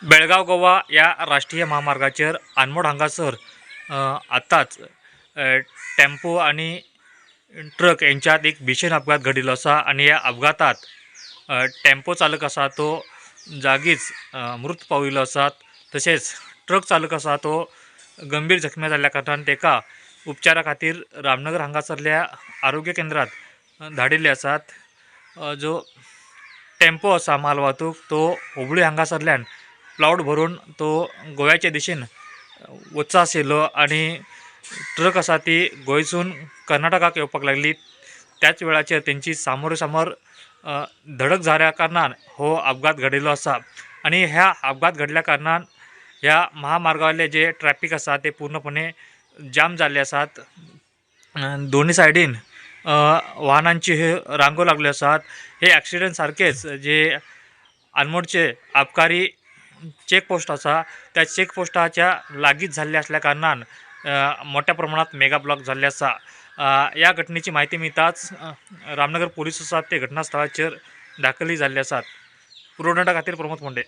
बेळगांव गोवा ह्या राष्ट्रीय महामार्गाचेर आनमोड हांगासर आतांच टेम्पो आनी ट्रक हेंच्यांत एक भीशण अपघात घडिल्लो आसा आनी ह्या अपघातांत टेम्पो चालक आसा तो जागीच मृत पाविल्लो आसा. तशेंच ट्रक चालक आसा तो गंभीर जखमी जाल्ल्या कारणान ताका उपचारा खातीर रामनगर हांगासरल्या आरोग्य केंद्रांत धाडिल्ले आसात. जो टेम्पो आसा माल वाहतूक तो हुबळी हांगासरल्यान प्लावड भरून तो गोव्याच्या दिशेन वच्चो आशिल्लो आनी ट्रक आसा ती गोंयसून कर्नाटकाक येवपाक लागली. त्याच वेळाचेर तेंची सामोर सामोर धडक जाल्या कारणान हो अपघात घडिल्लो आसा आनी ह्या अपघात घडल्या कारणान ह्या महामार्गावयले जे ट्रॅफिक आसा ते पूर्णपणे जाम जाल्ले आसात. दोनी सायडीन वाहनांची हे रांगो लागल्यो आसात. हे एक्सिडंट सारकेच जे आनमोडचे आबकारी चेक पोस्ट आसा त्या चेक पोस्टाच्या लागींच जाल्ले आसल्या कारणान मोठ्या प्रमाणात मेगा ब्लॉक जाल्ले आसा. ह्या घटनेची म्हायती मेळटाच रामनगर पोलीस आसात ते घटनास्थळाचेर दाखली जाल्ले आसात. पुरवठा खातीर प्रमोद फोंडे.